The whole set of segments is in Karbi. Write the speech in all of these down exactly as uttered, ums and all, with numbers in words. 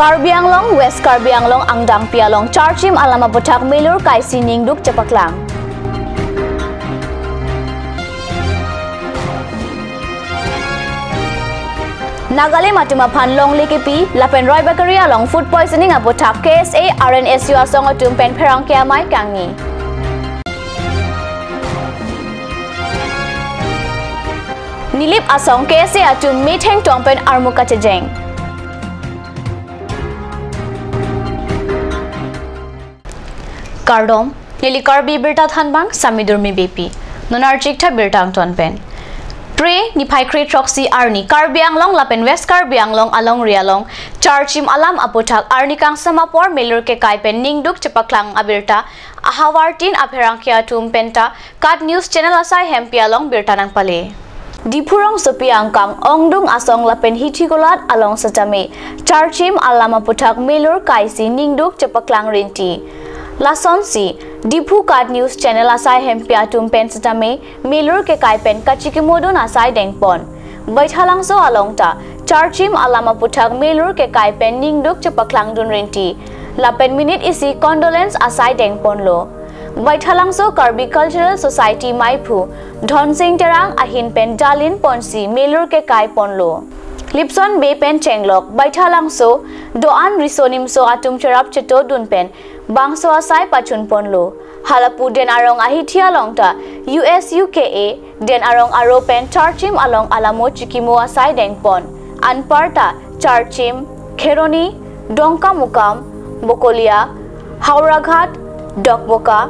Karbi Anglong, West Karbi Anglong angdengpi along charchim alam aputhak melur kaisi ningduk chepaklang. Nagalim atum aphan longle kepi, lapen Roy Bakery along food poisoning aputhak K S A R N S U asong atum pen pherangke amei kangni. Nilip asong K S A atum metheng tong pen armu kachejeng. Kardom, neli Karbi Birta thanbang Sami Durmi Beypi. Non archik tha birta angton pen. Phre niphai kre throksi arni Karbi Anglong lapen West Karbi Anglong alongri along charchim alam aputhak arni kangsam apor melur kekai pen ningduk chepaklang abirta ahavar tin apherangke atum penta KAT News Channel asai hempi along birta nangpale. Diphu rongsopi angkang Ongdung asong lapen Hithikulat along setame charchim alam aputhak melur kaisi ningduk chepaklang rinti. Lasonsi Diphu KAT News Channel asai hempi atum pen setame melur kekai pen kachikimodun asai dengpon. Baithalangso along ta charchim alam aputhak melur kekai pen ningduk chepaklangdun rinti. Lapen minute isi condolence asai dengponlo. Baithalangso Karbi Cultural Society meiphu Dhonsing Terang ahin pen dalin ponsi melur kekai ponlo. Lipson Bey pen chenglok Baithalangso do-an riso nimso atum cherap chetodun pen bangso asai pachun ponlo. Halapu Den Arong ahithi along ta U S U K A Den Arong aro pen charchim along alamo chikimo asai dengpon. Anparta charchim Kheroni, Dongkamukam, Bokolia, Howraghat, Dokmoka,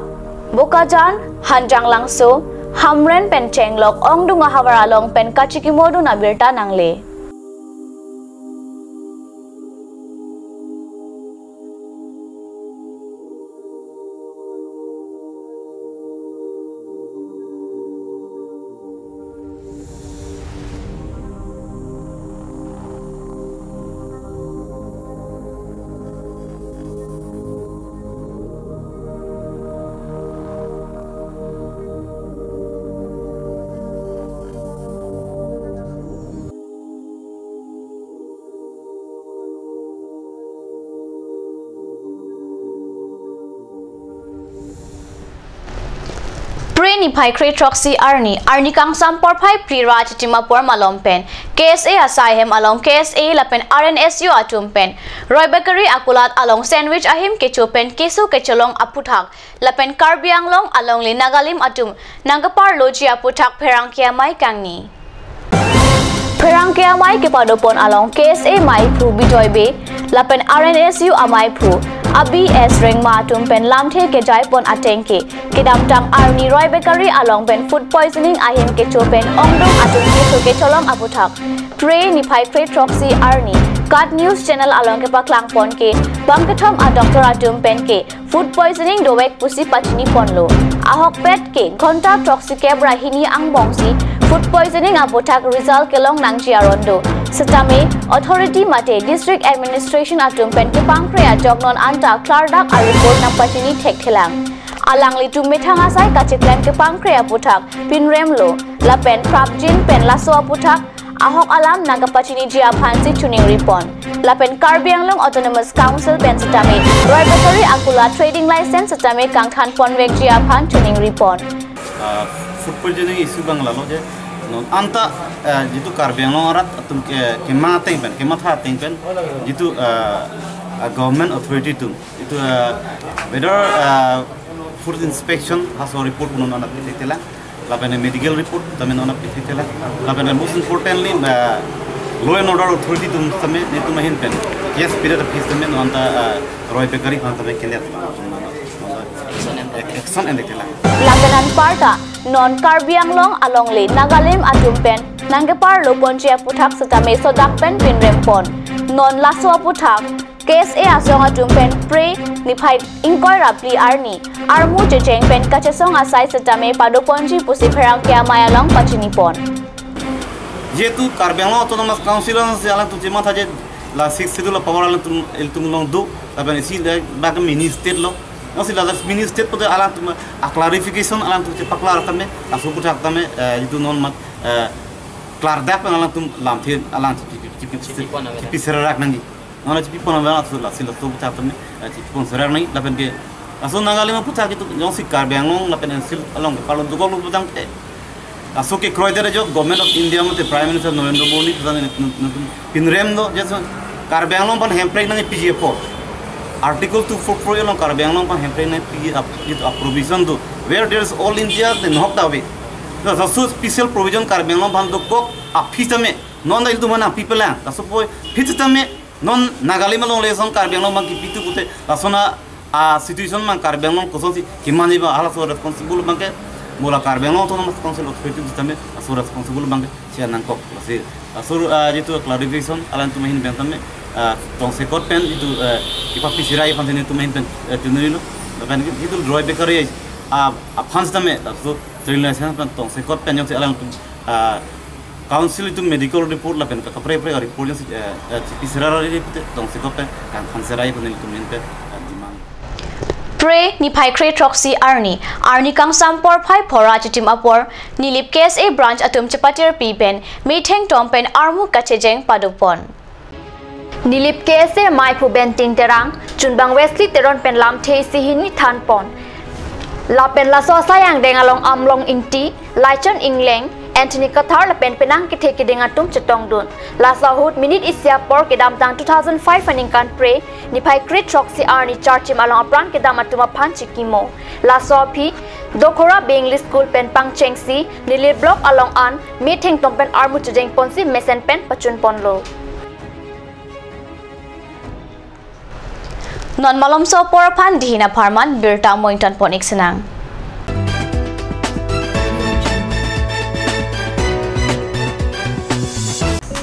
Bokajan, Hanjanglangso, Hamren pen chenglok Ongdung ahavar along pen kachikimodun abirta nangle. Phre niphai kre throksi arni, arni kangsam porphai phli ra chitim apor malom pen K S A asai hem along K S A lapen R N S U atum pen Roy Bakery akulat along sandwich ahim kecho pen keso kecholong aputhak lapen Karbi Anglong alongle Nagalim atum nangkeparloji aputhak pherangke amei kangni. Pherangke amei kepadopon along K S A meiphu Bijoy Bey lapen R N S U ameiphu Abi S Rengma atum pen lamthe kejaipon ateng ke kedamtang arni Roy Bakery along pen food poisoning ahim kecho pen Ongdung atum keso kecholong aputhak Phre niphai kre throksi arni KAT News Channel along kepaklangpon ke bangkethom a doctor atum pen ke food poisoning dovek pusi pachiniponlo. Ahokpet ke ghonta throksi kep ra hini angbongsi food poisoning aputhak result kelong nangji aron do. Setame authority mate district administration atum pen kepangkre ajok non anta klardak a report nangpachini thekthelang. Alanglitum methang asai kacheklem kepangkre aputhak pinremlo. Lapen prapjin pen laso aputhak ahok alam nangkapachiniji aphansi chiningripon. Lapen Karbi Anglong Autonomous Council pen setame Roy Bakery akulat trading license setame kangthanponvekji aphan chiningripon. Ah, food poisoning issue abang lalo je, non anta, ah, jitu Karbi Anglong arat atum ke, kematha ateng pen, kematha ateng pen, jitu, ah, ah, government authority atum, jitu, ah, whether, ah, food inspection halaso report non anat ithekthelang, lapen medical report tame non anat ithekthelang, lapen most importantly, ah, law and order authority atum tame netum ahin pen case period of case tame non anta, ah, Roy Bakery aphan tame kelet action enthekthelang. Lapen anparta non Karbi Anglong alongle Nagalim atum pen nangkeparloponji aputhak setame sodak pen pinrempon. Non laso aputhak K S A asong atum pen Phre niphai ingkoi ra phli arni armu checheng pen kachesong asai setame padoponji pusi pherangke amei along pachinipon. Jitu Karbi Anglong Autonomous Council alongsi alangtum chematha je la Sixth Schedule power alangtum, ilitum along do, lapen isi le bak mini state lo. Lasi la mini state pu te alangtum a clarification alangtum chepaklar tame, laso aputhak tame, eh, jitu non mat, eh, klardak pen alangtum lamthe alang chipi, chipi, chipi, chipi serak nangji. Non chipipon abang laso, lasi laso aputhak tame, eh, chipipon serar nangji lapen ke. Laso Nagalim aputhak itum jongsi Karbi Anglong lapen N C along ke parlo dokok lo putangte, laso kekroi det ajok Government of India mate Prime Minister Narendra Modi putang nelitum pinrem do, jongsi Karbi Anglong aphan hemprek nangpiji apor, Article two four four along Karbi Anglong aphan hemprek nangpiji ap-, itum a-provision do. Where there is All India, then hok ta ave. Laso special provision Karbi Anglong aphan dokok aphi tame, non ta itum aphan pipelang. Laso apot aphi tame non Nagalim along le lason Karbi Anglong abang kipi tu pute, lason a, a situation abang Karbi Anglong kosonsi kemanji abang, halaso responsible abang ke, mo la Karbi Anglong Autonomous Council authority sitame laso responsible abang ke sian nangkok. Lasi laso, ah, jitu clarification alanglitum ahin pen tame, ah, tongsekot pen jitu, eh, kipapi sirai aphan si nelitum ahin pen, eh, tunuri lo. Lapen jitu Roy Bakery, ah, aphan sitame laso trading license pen tongsekot pen jongsi alanglitum, ah, Council itum medical report lapen ka kaprek kaprek report jongsi, eh, eh, chipi serar ri pute tongsekot pen kangphan serai pu nelitum ahin pen, eh, demand. Phre niphai kre throksi arni, arni kangsam porphai phora chitim apor, Nilip K S A branch atum chepatirpi pen metheng tom pen armu kachejeng padopon. Nilip K S A maiphu Benting Terang, chunbang Wesley Teron pen lamthe isi hini thanpon. Lapen laso asai angdeng along Amlong Ingti, Laichon Ingleng, Anthony Kathar lapen penang kethe keding atum chetongdun. Laso ahut minute isi apor kedamtang two thousand five aningkan phre niphai kre throksi arni Charchim along apran kedam atum aphan chikimo. Laso aphi Dokhora Bengli School pen pangchengsi Nilip Block along an metheng tom pen armu chejengponsi mesen pen pachunponlo. Non malomso apor aphan dihin apharman birta moingtonpon-ik sinang.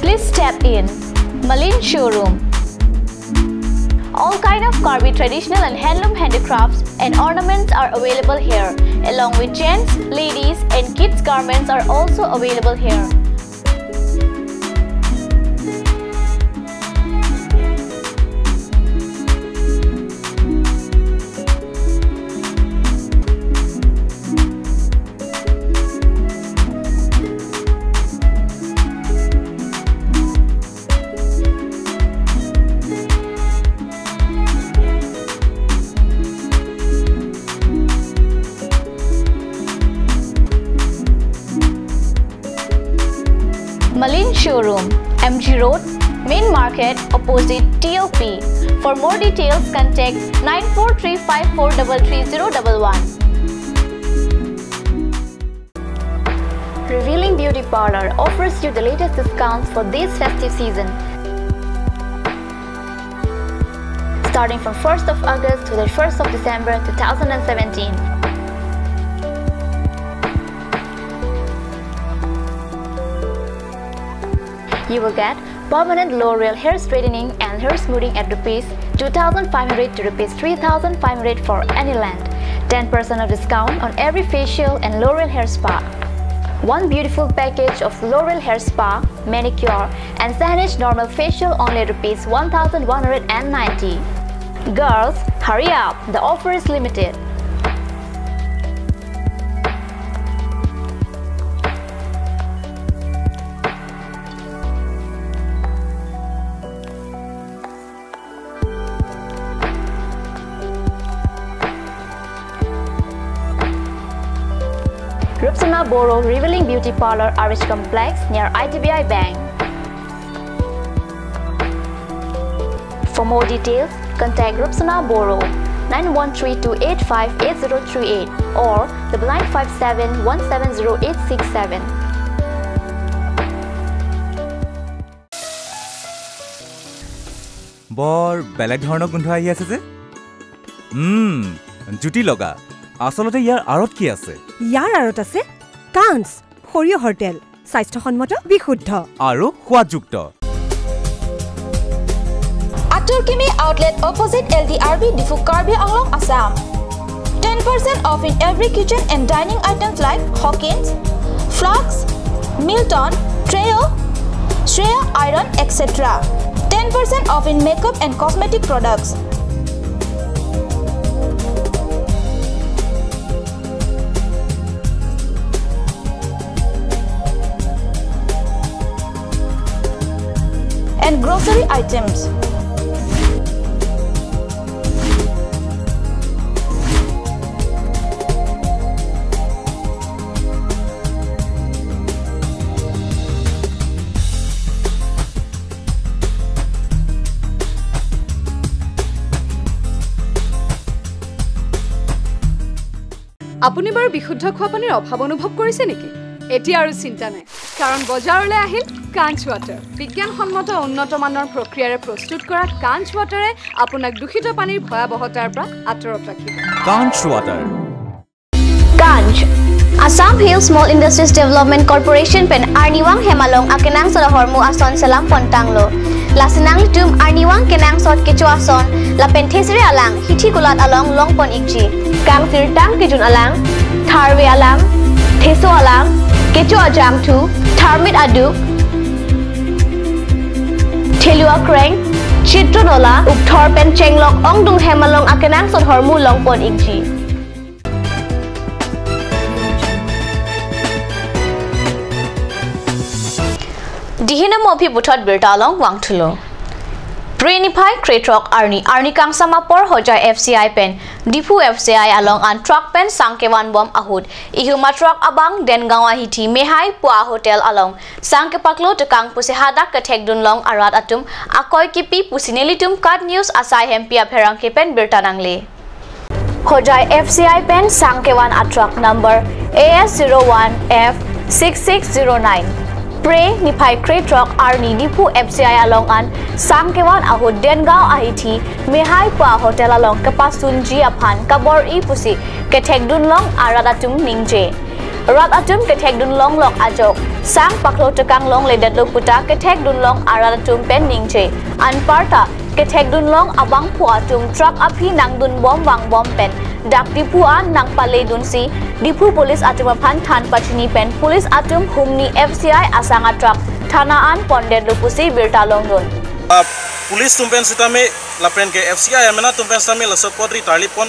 Please step in. Malin Showroom. All kind of Karbi traditional and handloom handicrafts and ornaments are available here, along with gents, ladies, and kids garments are also available here. Malin Showroom, M G Road, Main Market, opposite T O P. For more details, contact nine four three five four three three zero double one. Revealing Beauty Parlor offers you the latest discounts for this festive season. Starting from first of August to the first of December two thousand seventeen. You will get permanent L'Oreal hair straightening and hair smoothing at rupees two thousand five hundred to rupees three thousand five hundred for any length. Ten percent of discount on every facial and L'Oreal hair spa. One beautiful package of L'Oreal hair spa, manicure, and Saneesh normal facial only rupees one thousand one hundred and ninety. Girls, hurry up! The offer is limited. Rupsona Boro Revealing Beauty Parlor, R H Complex, near I D B I Bank. For more details, contact Rupsona Boro, nine one three two eight five eight zero three eight or double nine five seven one seven zero eight six seven. বৰ বেলেগ ধৰণৰ গোন্ধ আহি আছে যে। উম, জুতি লগা। আচলতে ইয়াৰ আঁৰত কি আছে? ইয়াৰ আঁৰত আছে কাঞ্চ, সৰিয়হৰ তেল, স্বাস্থ্যসন্মত, বিশুদ্ধ। আৰু সোৱাদযুক্ত। Atur Kimi Outlet, opposite L D R B, Diphu, Karbi Anglong, Assam. Ten percent off in every kitchen and dining items like Hawkins, Flask, Milton, Trio, Shreya Iron, et cetera. Ten percent off in makeup and cosmetic products. And grocery items. আপুনি বাৰু বিশুদ্ধ খোৱা পানীৰ অভাৱ অনুভৱ কৰিছে নেকি? এতিয়া আৰু চিন্তা নাই, কাৰণ বজাৰলৈ আহিল কাঞ্চ ৱাটাৰ। বিজ্ঞানসন্মত উন্নত মানৰ প্ৰক্ৰিয়াৰে প্ৰস্তুত কৰা কাঞ্চ ৱাটাৰে আপোনাক দূষিত পানীৰ ভয়াৱহতাৰ পৰা আঁতৰত ৰাখিব। Kanch Water. Kanch, Assam Hill Small Industries Development Corporation pen arnivang hem along akenangsot ahormu ason selam pontanglo. Lasi nanglitum arnivang kenangsot kecho ason lapen thesere alang hithi kulat along longpon ikji. Kangsirtang kejun alang, tharve alang, theso alang, kecho ajangthu, tharmit aduk, thelu akreng, chitro nola, ukthor pen chenglok ongdung hem along akenangsot ahormu longpon ikji. Dihina mo aphi puthot birta along vangthulo. Phre niphai krethrok arni, arni kangsam apor Hojai F C I pen Diphu F C I along an truck pen sang kevan bom ahut ihum a truck abang Dengaon ahithi Mehai pu a hotel along sang kepaklo tekang pusi hadak kethekdun long arat atum akoi kipi pusi nelitum KAT News asai hempi apherangke pen birta nangle. Hojai F C I pen sang kevan a truck number A S zero one F six six zero nine. Phre niphai krethrok arni Diphu F C I along an sang kevan ahut Dengaon ahithi Mehai pu a hotel along kepasunji aphan kabor-i pusi kethekdun long arat atum ningje. Rat atum kethekdun longlok ajok sang paklo tekang longledetlo puta kethekdun long arat atum pen ningje. Anparta kethekdun long abangphu atum truck aphi nangdun bom vangbom pen dak Diphu an nangpaledunsi Diphu police atum aphan than pachini pen police atum humni F C I asang a truck thana an pondetlo pusi birta longdun. Ah, police atum pen sitame lapen ke F C I amena atum pen sitame laso kodri tarlipon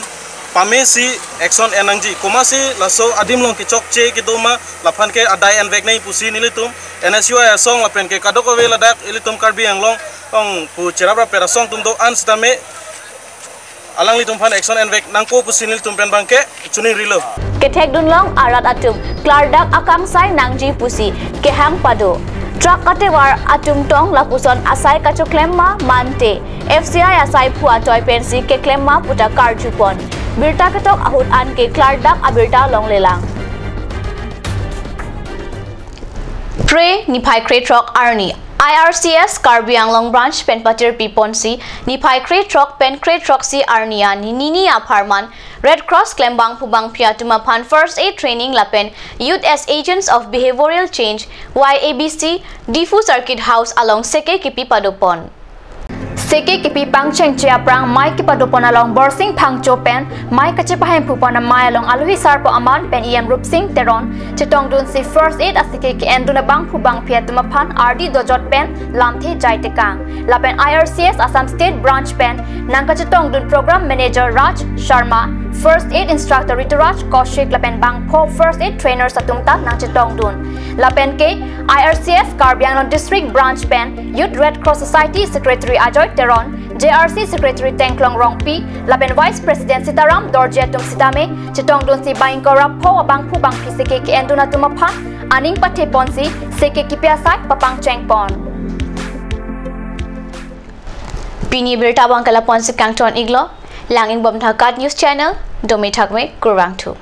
pamesi action en-nangji. Komatsi laso adim along kechokche kedo ma laphan ke adai envek nai pusi nelitum N S U I asong lapen ke kadokave ladak ilitum Karbi Anglong ong pu cherap rap asong atum do an sitame alanglitum aphan action envek nangpo pusi nelitum pen abangke chiningrilo. Kethekdun long arat atum klardak akangsai nangji pusi kehang pado. Truck katevar atum tong lapuson asai kachoklem ma mante F C I asai phu atoi pensi keklem ma puta karjupon. Birta ketok ahut anke klardak abirta longlelang. Phre niphai krethrok arni I R C S Karbi Anglong Branch pen patirpi ponsi niphai krethrok pen krethroksi arni an nini apharman Red Cross klembangphu bangphi atum aphan first aid training lapen Youth as Agents of Behavioral Change, Y A B C, Diphu Circuit House along seke kipi padopon. Seke kipi pangchengche aphrang mei kipadopon along Borsing Phangcho pen mei kachepahemphu pon amei along alohi sarpo aman pen E M Rupsing Teron chetongdunsi first aid aseke ke-endun abangphu bangphi atum aphan ardi dojot pen lamthe jai tekang. Lapen I R C S Assam State Branch pen nangkachetongdun Program Manager Raj Sharma, First Aid Instructor Rituraj Kaushik lapen bangpho First Aid Trainers atum ta nangchetongdun. Lapen ke I R C S Karbi Anglong District Branch pen Youth Red Cross Society Secretary Ajoy Teron, J R C Secretary Tengklong Rongpi, lapen Vice President Sitaram Dorje atum sitame chetongdunsi bang ingkoi ra pho abangphu bangphi seke ke-endun atum aphan aning pathe ponsi seke kipi asai papangcheng pon. Pini birta abangke lapu-ansi kangton iklo, lang-ingbom tha KAT News Channel, dome thakme, kurvangthu.